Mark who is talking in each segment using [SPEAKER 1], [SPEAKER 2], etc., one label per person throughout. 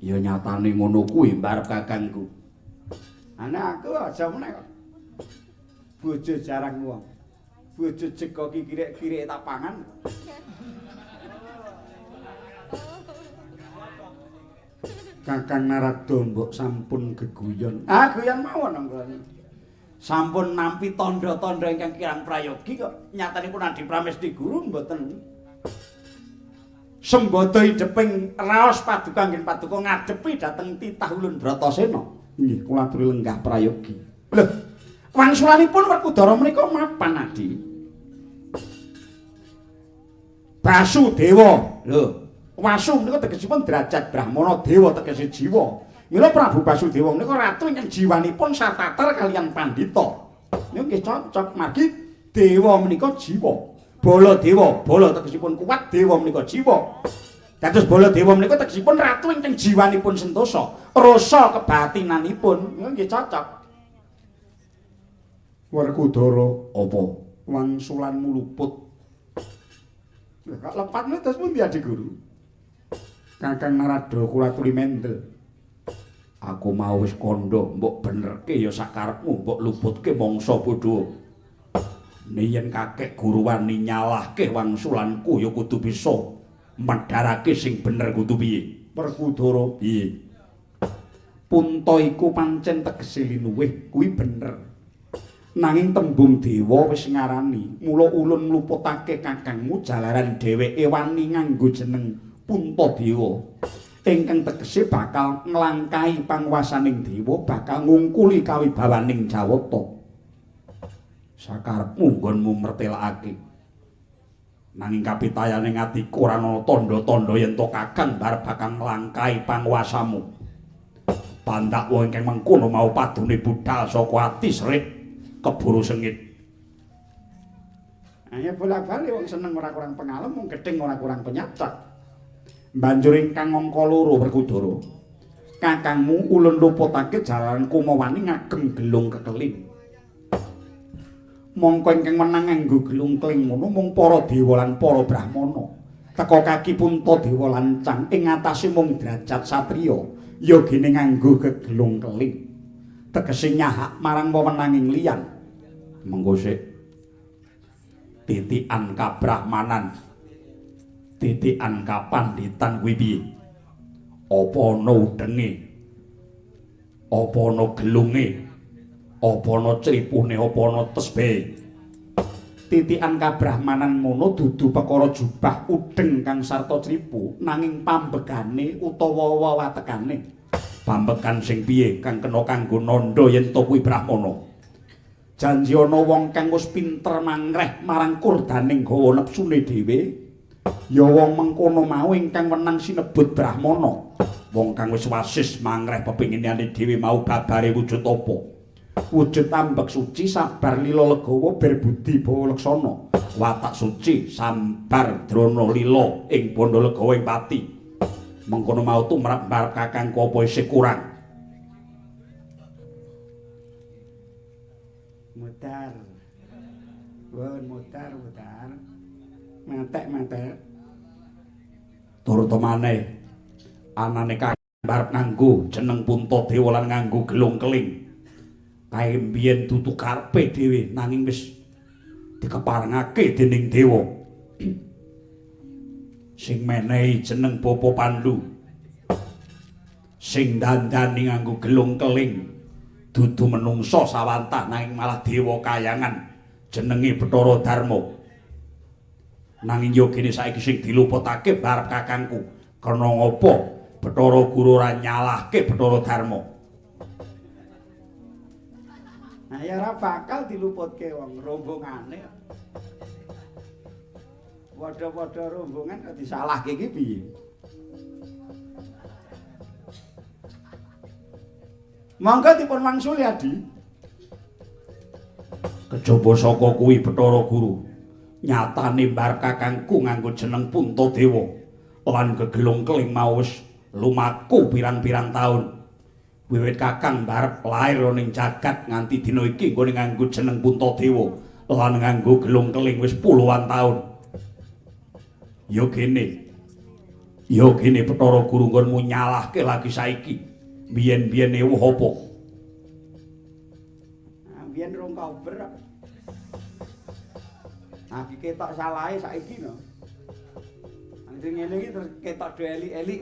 [SPEAKER 1] Ya nyatane ngono kuwi mbarep kakangku. Ana aku aja meneh kok. Bojo jarang wong. Bojo jeko ki kirek-kirek tak pangan. Kakang Narada mbok sampun geguyon. Ah, guyon mawon monggo. Sampun nampi tandha-tandha ingkang kirang prayogi kok nyatanipun Adi Pramesti Guru mboten. Sembada idheping raos paduka nggih paduka ngadepi dhateng titah ulun Bratasena. Nggih, kula aturi lenggah prayogi. Lho, wangsulanipun Werkudara menika mapan Adi? Basudewa. Lho, Wasu menika tegesipun derajat Brahmana, dewa tegese jiwa. Mila Prabu Basudewa menika ratu ingkang jiwanipun satatar kaliyan pandhita. Niku nggih cocok margi dewa menika jiwa. Baladewa, bala tegesipun kuat, dewa menika jiwa. Dados Baladewa menika tegesipun ratu ingkang jiwanipun sentosa, rasa kebatinanipun niku nggih cocok. Werkudara, apa wangsulanmu luput? Lha kok lepatne terus pundi Adi Guru? Kakang Narada kula aturi mendel. Aku mau wis kandha, mbok benerke ya sakarepmu, mbok luputke mangsa bodho. Yen kakek guru wani nyalahke wangsulanku ya kudu bisa medharake sing bener kudu piye. Werkudara piye? Punta iku pancen tegese linuwih, kuwi bener. Nanging tembung dewa wis ngarani, mula ulun ngluputake kakangmu jalaran dheweke wani nganggo jeneng Puntadewa ingkang tegese bakal nglangkahi panguwasaning dewa, bakal ngungkuli kawibawaning Jawata. Sakarepmu nggonmu mertelakake. Nanging kapitayaning atiku ora ana tandha-tandha yen to kakang bar bakal nglangkahi panguwasamu. Pandak wong ingkang mengkono mau padune budal saka ati serik keburu sengit. Ayo bolak-balik wong seneng ora kurang pengalem, wong gething ora kurang penyacak. Banjur ingkang angka loro Werkudara, kakangmu ulun luputake jalaran kumawani ngagem gelung kekeling. Mongko ingkang wenang nganggo gelung keling ngono mung para dewa lan para brahmana. Teka kaki Puntadewa lancang ing atase mung derajat satriya, ya gene nganggo gegelung keling. Tegese nyahak marang wewenanging liyan. Mengko sik titikan kabrahmanan, titikan kapandhitan kuwi piye? Apa ana udenge? Apa ana gelunge? Apa ana cripune? Apa ana tesbehe? Titikan kabrahmanan mono dudu perkara jubah udeng kang sarta cripu, nanging pambegane utawa wewatekane. Pambegan sing piye kang kena kanggo nandha yen to kuwi brahmana? Janji ana wong kang wis pinter mangreh marang kurdaning hawa nepsune dhewe, ya wong mengkono mau ingkang wenang sinebut brahmana. Wong kang wis wasis mangreh pepinginane dhewe mau babare wujud apa? Wujud ambek suci sabar lila legawa berbudi bawa laksana. Watak suci sambar drana lila ing bandha legawa ing pati. Mengkono mau tumrap mbarep kakangku apa isih kurang? Mutar. Won mutar mutar. Matek-matek. Turut maneh anane kakang mbarep nganggo jeneng Puntadewa lan nganggo gelung keling. Kae mbiyen dudu karepe dhewe nanging wis dikeparengake dening dewa. Sing menehi jeneng Bapa Pandu, sing dandani nganggo gelung keling dudu menungsa sawantah nanging malah dewa kayangan jenenge Bathara Darma. Nanging yogene saiki sing diluputake barep kakangku, kena ngapa Bathara Guru ora nyalahke Bathara Darma? Nah ya ora bakal diluputke wong rombongane. Padha-padha rombongan kok disalahke iki piye? Monggo dipun wangsuli Adi. Kejaba saka kuwi Bathara Guru, nyatane mbar kakangku nganggo jeneng Puntadewa lan gegelung keling mau wis lumaku pirang-pirang taun. Wiwit kakang mbarep lair ning jagat nganti dina iki nggone nganggo jeneng Puntadewa lan nganggo gelung keling wis puluhan taun. Ya gene Ya gene Bathara Guru nggonmu nyalahke lagi saiki. Biyen-biyen ewuh apa?
[SPEAKER 2] Biyen rong kober. Nah, iki ketok salahe saiki no. Sing ngene iki terus ketok do elik-elik.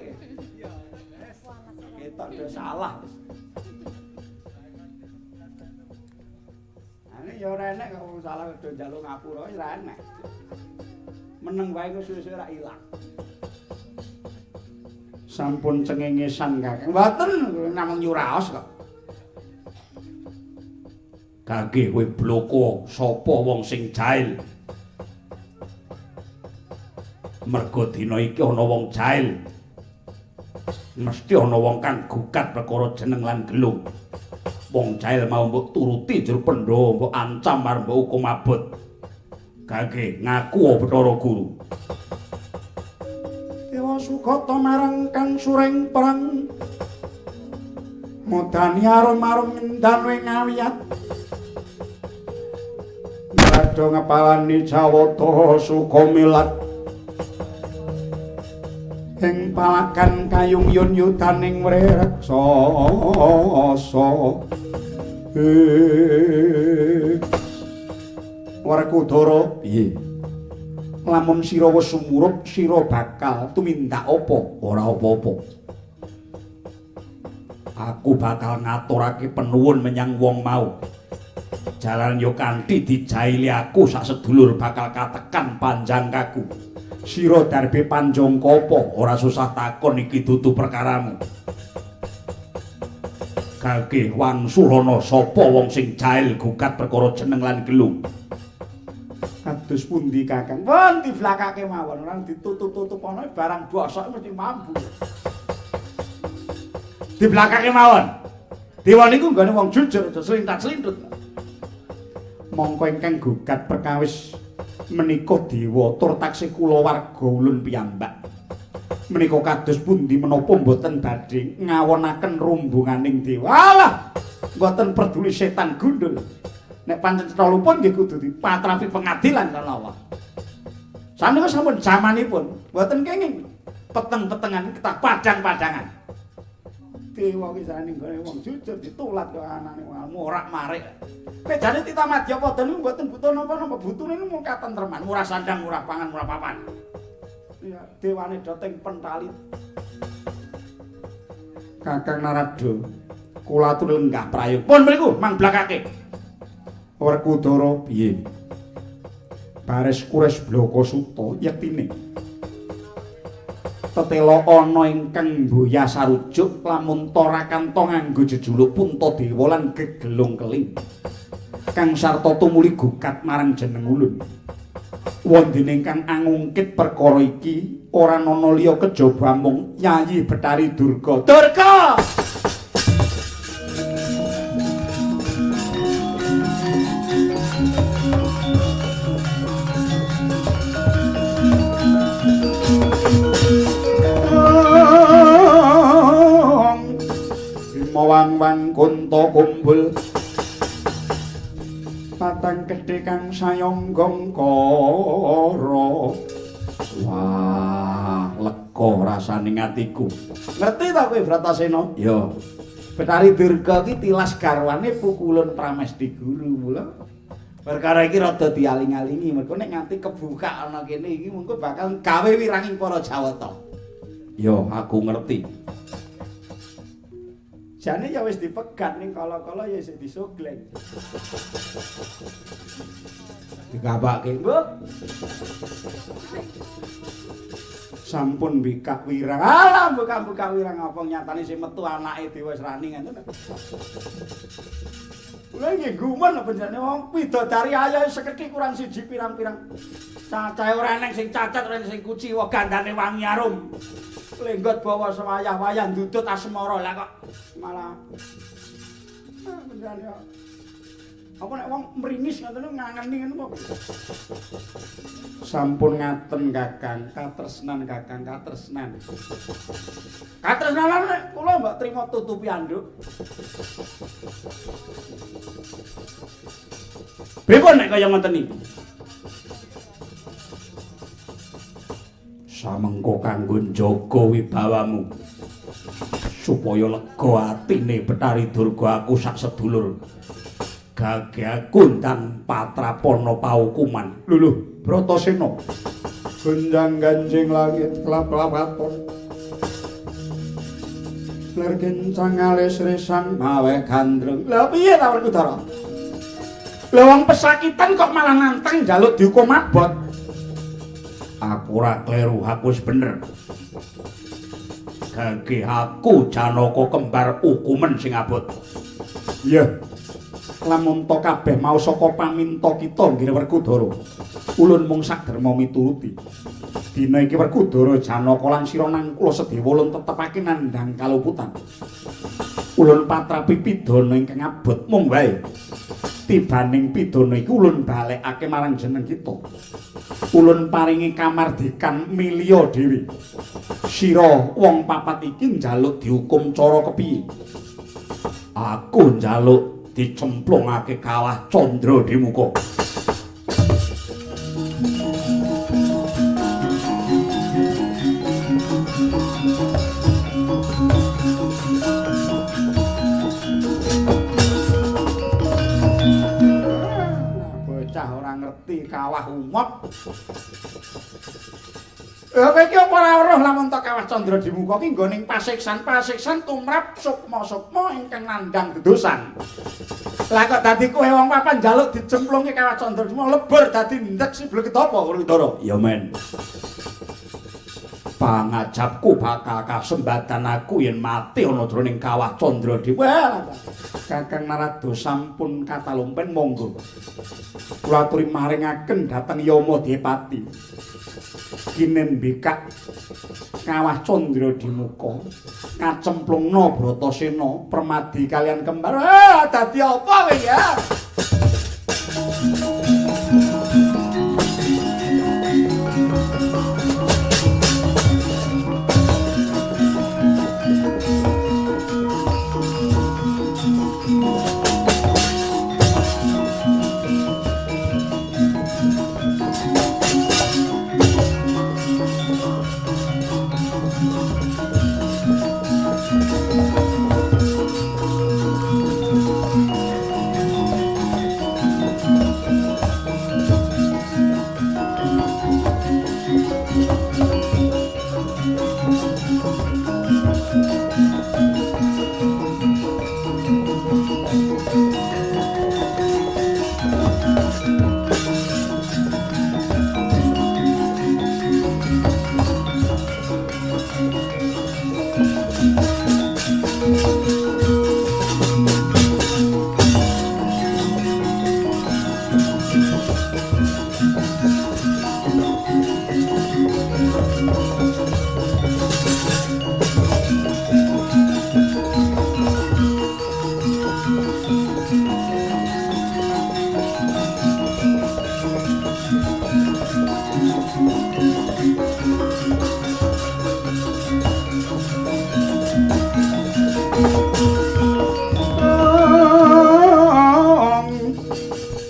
[SPEAKER 2] Ketok do salah. Ane ya ora enek kok wong salah do njaluk ngapura ora enek. Meneng wae kok suwe-suwe ora ilang.
[SPEAKER 1] Sampun cengengesan Kakang.
[SPEAKER 2] Mboten namung nyuraos kok.
[SPEAKER 1] Kage kowe bloko sapa wong sing jail. Mergo dina iki ana wong jail. Mesti ana wong kang gugat perkara jeneng lan gelung. Wong jail mau mbok turuti jero pendhawa, mbok ancam marang mbok hukum abot. Kage ngaku Bathara Guru.
[SPEAKER 2] Dewa Sugata marang kang sureng perang. Modani arum-arum ngendan ing awiyat. Radha ngepalani Jawata Sukomilat. Ing palakan kayung yun yutaning wreksasa.
[SPEAKER 1] Werkudara piye? Lamun sira wis sumurup, sira bakal tumindak apa? Ora apa-apa. Aku bakal ngaturake penuwun menyang wong mau. Jalan yo kanthi dijaili aku sak sedulur bakal katekan panjang kaku. Sira darbe panjangka apa? Ora susah takon iki dudu perkaramu. Kage wangsulana sapa wong sing jail gugat perkara jeneng lan gelung.
[SPEAKER 2] Kados pundi Kakang? Pun diblakake mawon, ora ditutup-tutup ana barang bosok mesti mambu.
[SPEAKER 1] Diblakake mawon. Dewa niku nggone wong jujur aja slintat-slintut.
[SPEAKER 2] Mongko ingkang gugat perkawis menika dewa tur taksih kulawarga ulun piyambak. Menika kados pundi menapa mboten badhe ngawonaken rombonganing dewa. Alah, mboten peduli setan gundul. Nek pancen cetha luput nggih kudu dipatrapi pengadilan kala. Sanika sampun jamanipun, mboten kenging peteng-petengan ketah padang-padangan. Dewa ki jarane nggone wong jujur ditulat kok anane morak-marik. Bedane Tita Madyapada niku mboten butuh napa-napa, butune niku mung katentreman, murah sandang, murah pangan, murah papan. Ya, dewane doteng pentali.
[SPEAKER 1] Kakang Narada, kula atur lenggah prayog. Pun mriku mang blakake.
[SPEAKER 2] Werkudara piye? Baris Kures Blaka Suta yektine. Tetela ana ingkang mboya sarujuk lamun tora kanta nganggo jejuluk Puntadewa lan gegelung keling. Kang sarta tumuli gugat marang jeneng ulun. Wondene ingkang angungkit perkara iki ora ana liya kejaba mung Yayi Bathari Durga. Durga! Wang-wang kunta kumbul patang gedhe kang sayangga kara.
[SPEAKER 1] Wah, lega rasane atiku.
[SPEAKER 2] Ngerti ta kowe Bratasena?
[SPEAKER 1] Ya.
[SPEAKER 2] Bathari Durga ki tilas garwane pukulun Pramesti Guru mula. Perkara iki rada dialing-alingi mergo nek nganti kebuka ana kene iki mengko bakal gawe wiranging para Jawata.
[SPEAKER 1] Ya, aku ngerti.
[SPEAKER 2] Jane ya wis dipegat ning kala-kala ya isih disogleng.
[SPEAKER 1] Digabake,
[SPEAKER 2] Mbok. Sampun bikak wirang. Alah, buka-buka wirang apa nyatane sing metu anake Dewa Srani ngoten. Kula nggih gumun panjenengane wong widodari ayo sekedhik kurang siji pirang-pirang. Cacahe ora eneng sing cacat, ora eneng sing kuciwa, gandane wangi arum. Lenggot bawa sewayah-wayah ndudut asmara lah kok malah panjenengane apa nek wong mringis ngoten ngangeni ngono apa.
[SPEAKER 1] Sampun ngaten Kakang, katresnan Kakang, katresnan.
[SPEAKER 2] Katresnan nek kula mbok trima tutupi anduk.
[SPEAKER 1] Pripun nek kaya ngoten iki? Samengko kanggo njaga wibawamu supaya lega atine Bathari Durga aku sak sedulur. Gage aku ndang patrapana paukuman.
[SPEAKER 2] Lho lho, Bratasena. Gonjang ganjing langit klap-klapaton. Lir kencang alis resang mawe gandrung.
[SPEAKER 1] Lha piye ta Werkudara? Lha wong pesakitan kok malah nantang njaluk dihukum abot. Aku ora kleru, aku wis bener. Gage aku Janaka kembar hukuman sing abot.
[SPEAKER 2] Iya. Lamun to kabeh mau saka paminta kita nggih Werkudara. Ulun mung saderma mituruti. Dina iki Werkudara Janaka lan sira Nangkula Sedewa ulun tetepake nandhang kaluputan. Ulun patrapi pidana ingkang abot mung wae. Tibaning pidana iki ulun balekake marang jeneng kita. Ulun paringi kamardikan milya dhewe. Sira wong papat iki njaluk dihukum cara kepiye?
[SPEAKER 1] Aku njaluk dicemplungake kawah Candra di muka.
[SPEAKER 2] Bocah ora ngerti kawah umop. Lha kowe iki apa ora weruh lamun to kawah Candra di muka ki nggone pasiksan-pasiksan tumrap sukma-sukma ingkang nandhang dedosan. Lah kok dadi kowe wong papan njaluk dicemplungke kawah Candra di muka lebur dadi ndek siblek apa Werkudara?
[SPEAKER 1] Ya men. Pangajapku bakal kasembatan aku yen mati ana jroning kawah Candra di muka.
[SPEAKER 2] Kakang Narada sampun katalumpen monggo. Kula aturi maringaken dhateng Yama Depati. Kinembikak kawah Candra di muka kacemplungna Bratasena Permadi kalian kembar. Ah, dadi apa kowe ya?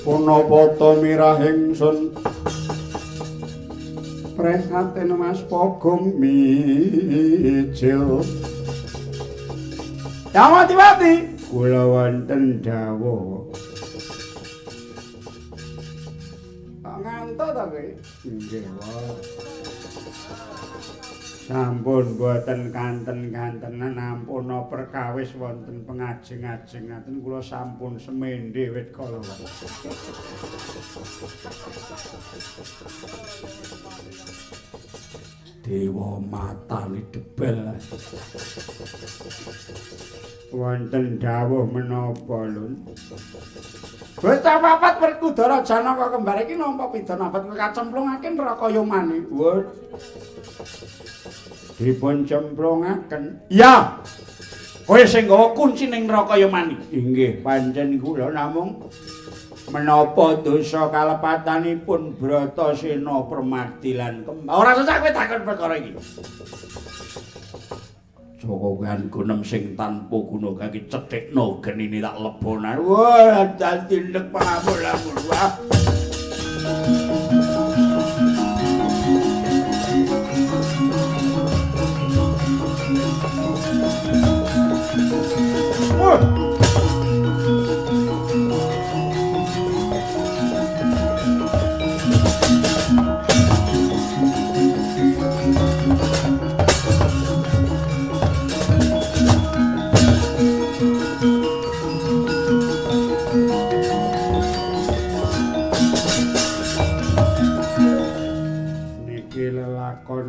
[SPEAKER 2] Punapa mirah ingsun prihatin Mas Pogong mijil. Yamati-wati kula wonten dawuh. Ngantuk ta kowe? Nggih, wae. Sampun boten kanten-kantenan ampun perkawis wonten pengajeng-ajeng ngaten kula sampun semende wit kala.
[SPEAKER 1] Dewa matane debel.
[SPEAKER 2] Wonten dawuh menapa, Lun? Bocah papat Werkudara Janaka kembar iki nampa pidana abot kacemplungake neraka Yamane. Wah. Dipun cemplungaken.
[SPEAKER 1] Iya. Kowe sing nggawa kunci ning neraka Yamane.
[SPEAKER 2] Inggih, pancen kula namung menapa dosa kalepatanipun Bratasena Permadi lan Kembar.
[SPEAKER 1] Ora susah kowe takon perkara iki. Joko kan gunem sing tanpa guna kaki cethikno genine tak lebonan.
[SPEAKER 2] Wah, dadi ndek pangapura-pura. Wah.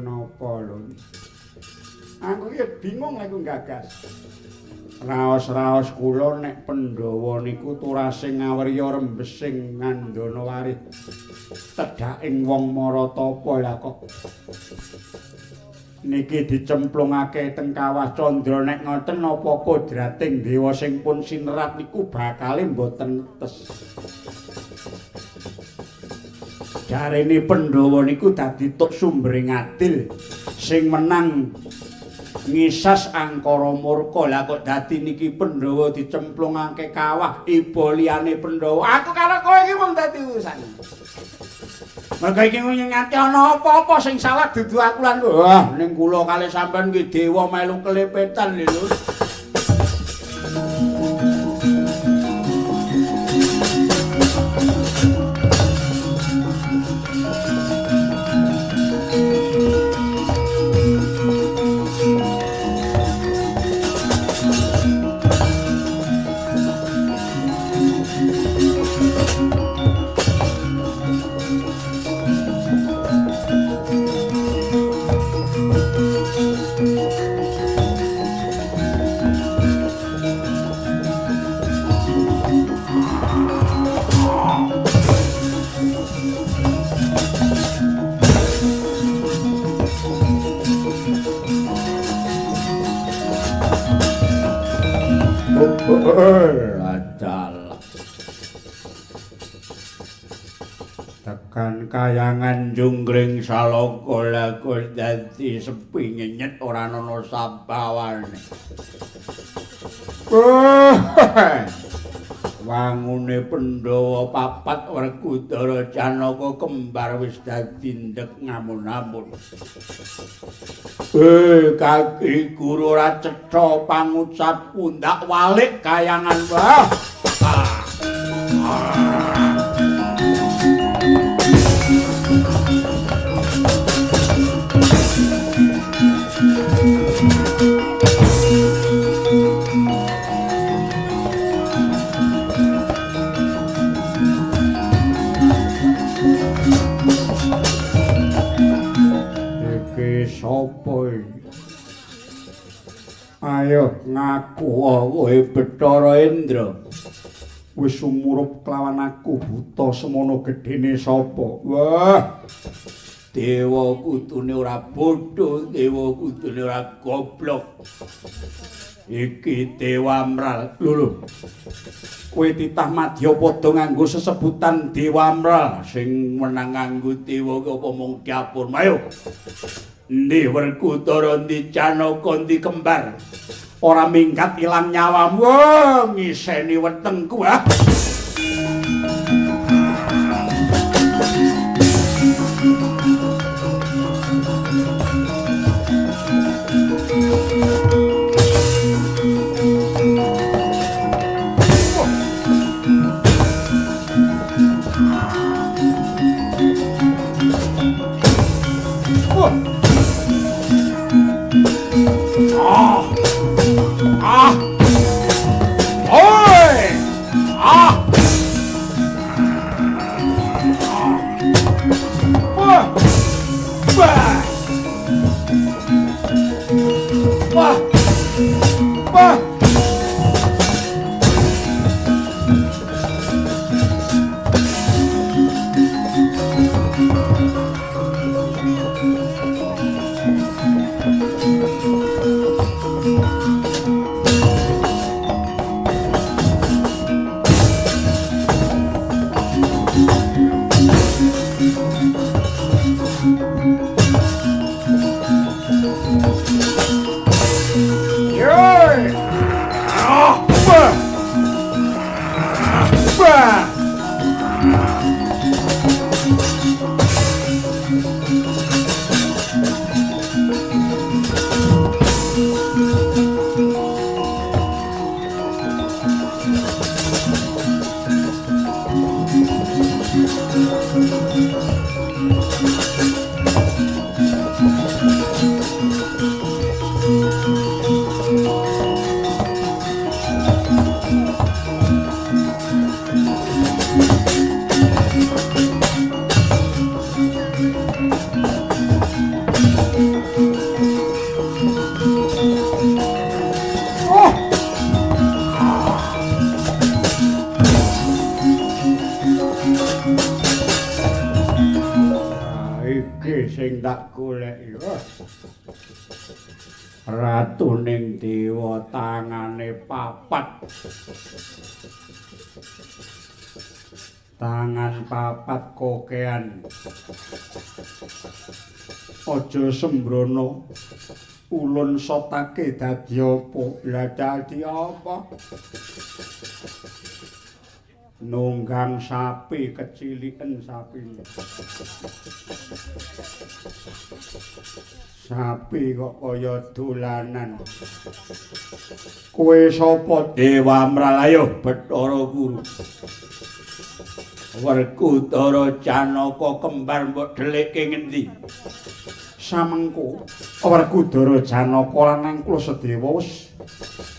[SPEAKER 2] napa lho? Aku iki bingung lek gagas. Raos-raos kula nek Pandhawa niku turase ngawriya rembesing ngandana warih tedhaking wong maratapa lah kok niki dicemplungake teng Kawah Candra nek ngoten napa kodrating dewa sing pun sinerat niku bakale mboten tes. Jarene Pandhawa niku dadi tuk sumbering adil sing menang ngisas angkara murka. Lah kok dadi niki Pandhawa dicemplungake kawah iba liyane Pandhawa. Aku karo kowe iki wong dadi urusan. Mergo iki nganti ana apa-apa sing salah dudu aku lan kowe. Wah, ning kula kalih sampean iki dewa melu kelepetan lho. Tekan kayangan junggring salaka laku dadi sepi nyenyet ora ana sabawane. Wangune Pandhawa papat Werkudara Janaka kembar wis dadi ndek ngamun-amun. Kaki guru ora cetha pangucap pundak walik kayangan wah. Sapa iki? Ayo ngaku kowe Bathara Indra. Wis sumurup kelawan aku buta semono gedene sapa? Wah. Dewa kudune ora bodho, dewa kudune ora goblok. Iki Dewa Amral. Lho lho. Kowe titah madya padha nganggo sesebutan Dewa Amral sing menang nganggo dewa ki apa mung dapur. Ayo. Endi Werkudara, endi Janaka, endi kembar. Ora minggat ilang nyawamu. Wah, ngiseni wetengku ah. Ah! Ah! Oi! Ah! Ratuning dewa tangane papat. Tangan papat kokean. Aja sembrono. Ulun sotake dadi apa? Lah dadi apa? Nunggang sapi keciliken sapine. Sapi kok kaya dolanan. Kowe sapa?
[SPEAKER 1] Dewa Mralayo Bathara Guru. Werkudara Janaka kembar mbok dhelikke ngendi?
[SPEAKER 2] Samengko Werkudara Janaka lan Angkla Sedewa wis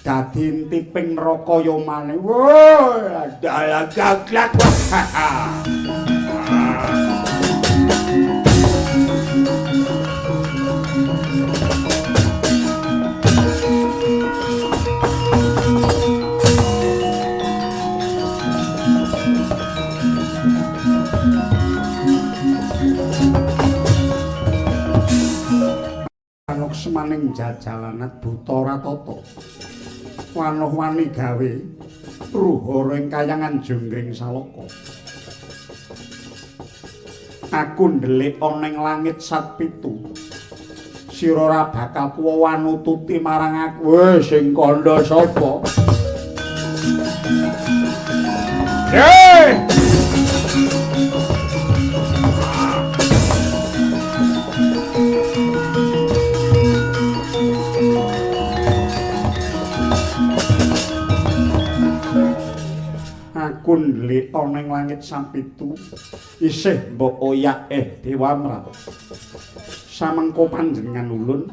[SPEAKER 2] dadi intiping neraka yomane. Wah,
[SPEAKER 1] dalah gaglak.
[SPEAKER 2] Semaning jajalanat buta ratata wanoh-wani gawe ruhara ing kayangan Jonggring Salaka. Aku ndelik ana ing langit sat pitu. Sira ora bakal kuwa wanututi marang aku. Weh, sing kandha sapa? Hei! Aku ndelik ana ing langit sampitu isih mbok oyak Dewa Mra. Samengko panjenengan ulun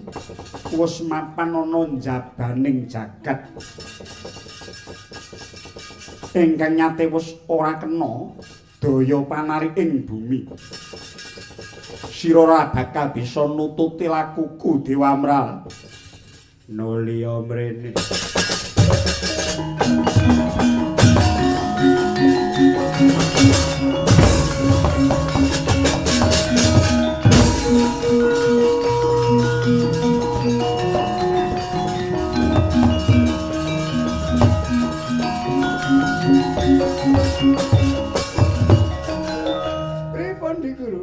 [SPEAKER 2] wis mapan ana njabaning jagat ingkang nyate wis ora kena daya panari ing bumi. Sira ora bakal bisa nututi lakuku Dewa Mra. Noliya mrene. Pripun Dik Guru?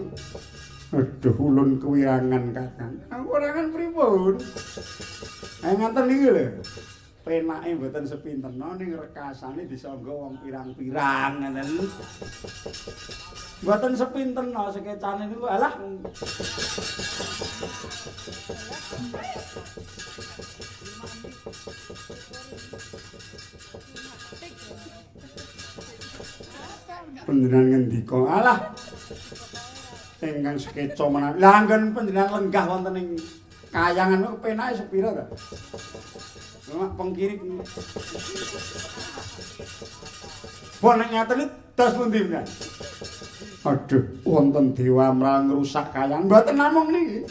[SPEAKER 2] Aduh, ulun kewirangan Kakang. Akurangan pripun? Ayo ngaten niki lho. Penake mboten sepinten ning rekasane disangga wong pirang-pirang ngoten. Mboten sepinten sekecane niku alah. Panjenengan ngendika alah ingkang sekeca menawi. Lah anggen panjenengan lenggah wonten ing kayangan niku penake sepira ta? Mak pengkirik. Bon nek ngaten iki dos pundi menawi? Aduh, wonten Dewa Mra ngrusak kayangan. Mboten namung niki.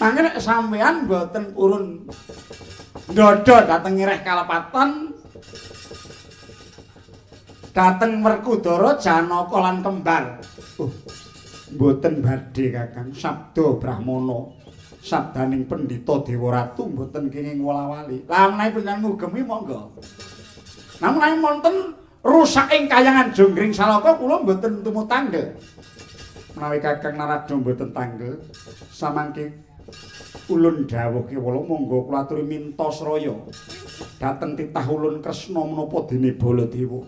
[SPEAKER 2] Mangke nek sampean mboten purun ndodho dhateng ngereh kalepatan dhateng Werkudara Janaka lan kembar. Mboten badhe Kakang, sabda Brahmana. Sabdaning Pendhita Dewa Ratu mboten kenging wola-wali. Lah menawi panjenengan ngugemi monggo. Namung menawi wonten rusaking kayangan Jonggring Salaka kula mboten tumut tanggel. Menawi Kakang Narada mboten tanggel, samangke ulun dawuh kewala monggo kula aturi minta sraya dhateng titah ulun Kresna menapa dene Baladewa.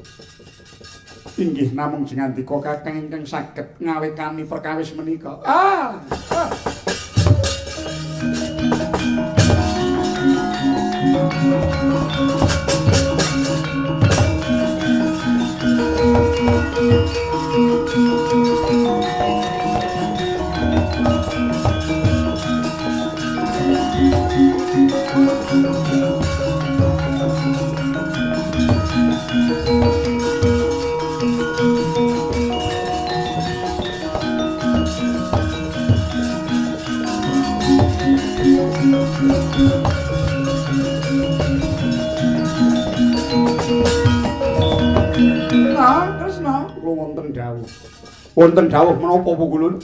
[SPEAKER 2] Inggih namung jengandika Kakang ingkang saged ngawekani perkawis menika. Ah. Wonten dawuh. Wonten dawuh menapa Pukulun?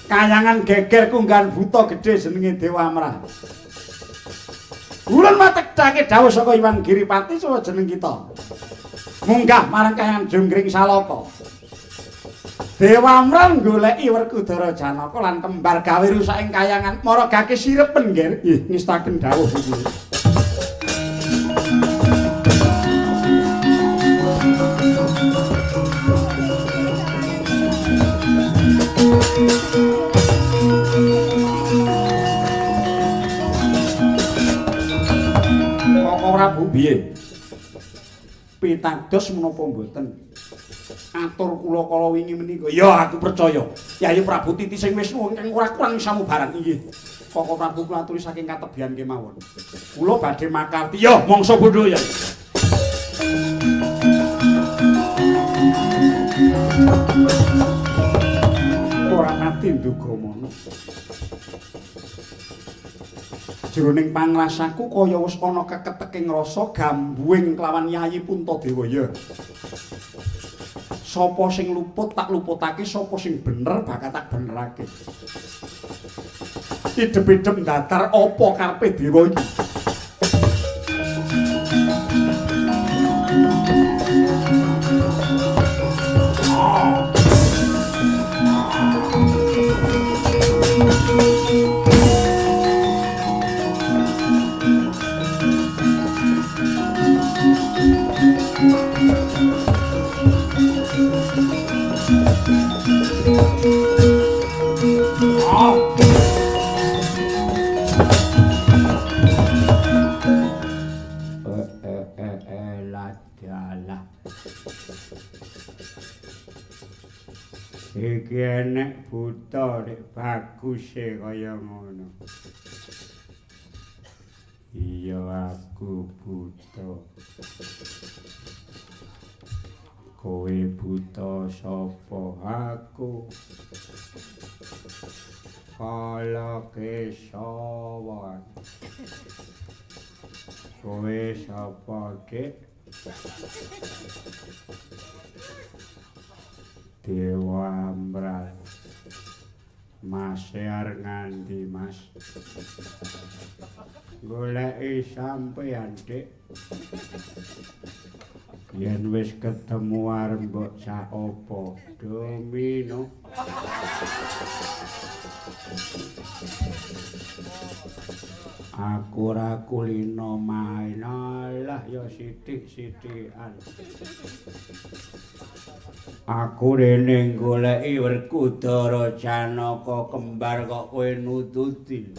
[SPEAKER 2] Kayangan geger kunggahan buta gedhe jenenge Dewa Amrah. Ulun matekake dawuh saka Iwan Giripati saha jeneng kita. Munggah marang kayangan Jonggring Salaka. Dewa Amrah goleki Werkudara Janaka lan kembar gawe rusak ing kayangan maragake sirepen nggih. Nggih, ngestaken dawuh iki. Koko Prabu piye? Pitados menapa mboten? Atur kula kala wingi menika. Ya aku percaya. Yayi Prabu Titi sing Wisnu ingkang ora kurang samubarang inggih. Koko Prabu kula aturi saking katebihan kemawon. Kula badhe makarti. Ya mangsa bodho ya. Ora pati nduga mono. Jroning pangrasaku kaya wis ana keketeking rasa gambuing kelawan Yayi Puntadewa ya. Sapa sing luput tak luputake, sapa sing bener bakal tak benerake. Idep-idep ndatar apa karepe dewa iki?
[SPEAKER 3] Iki enek buta nek baguse kaya ngono. Iya aku buta. Kowe buta sapa aku? Kala Kesawan. Kowe sapa, Dik? Dewa Amral. Mas arep ngandi, Mas? Goleki sampeyan, Dik. Yen wis ketemu arep mbok sak apa? Domino. Aku ora kulino main, alah ya sithik-sithikan. Aku rene goleki Werkudara Janaka kembar kok kowe nututi.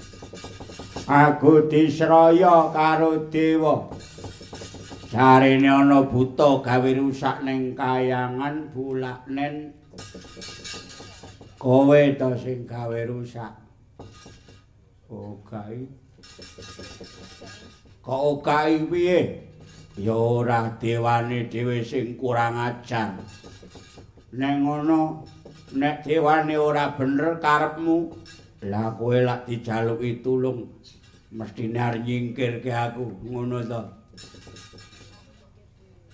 [SPEAKER 3] Aku disraya karo dewa. Jarene ana buta gawe rusak ning kayangan Bulaknen. Kowe to sing gawe rusak. Okai. Kok okai piye? Ya ora dewane dhewe sing kurang ajar. Nek ngono, nek dewane ora bener karepmu, lah kowe lak dijaluki tulung mestine arep nyingkirke aku, ngono to.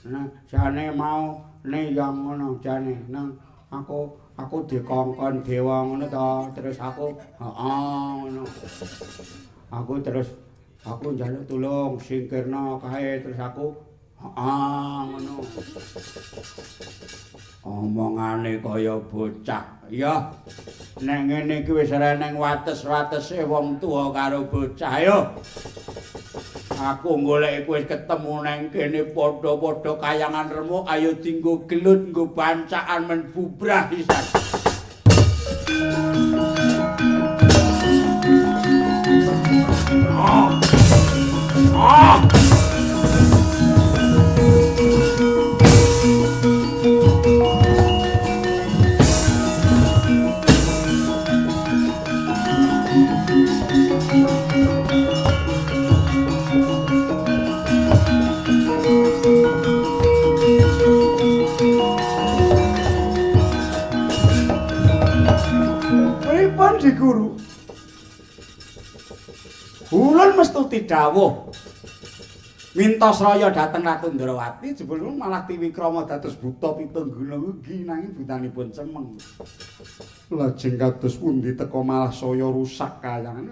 [SPEAKER 3] Nah, jane mau ne yang ngono jane nang aku dikongkon dewa ngono to, terus aku heeh ngono. Aku terus aku njaluk tulung singkirna kae terus aku heeh ngono. Omongane kaya bocah. Ya, nek ngene iki wis ora nang wates-watese wong tuwa karo bocah yo. Aku goleki kowe ketemu nang kene padha-padha kayangan remuk, ayo dinggo gelut nggo bancaan men bubrah pisan.
[SPEAKER 2] Pripun Di Guru? Ulun mestuti dawuh. Mintasraya dhateng Ratu Ndrawati jebul malah tiwikrama dados buta pitung guna ugi nanging butanipun cemeng.
[SPEAKER 1] Lajeng kados pundi teka malah saya rusak kayangan.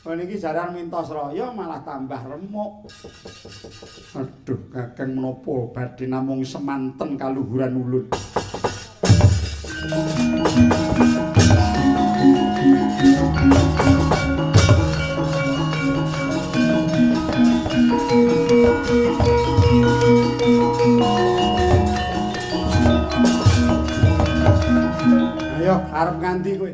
[SPEAKER 2] Oh niki jaran Mintasraya malah tambah remuk.
[SPEAKER 1] Aduh, Kakang menapa badhe namung semanten kaluhuran ulun.
[SPEAKER 2] Ayo arep nganti kowe.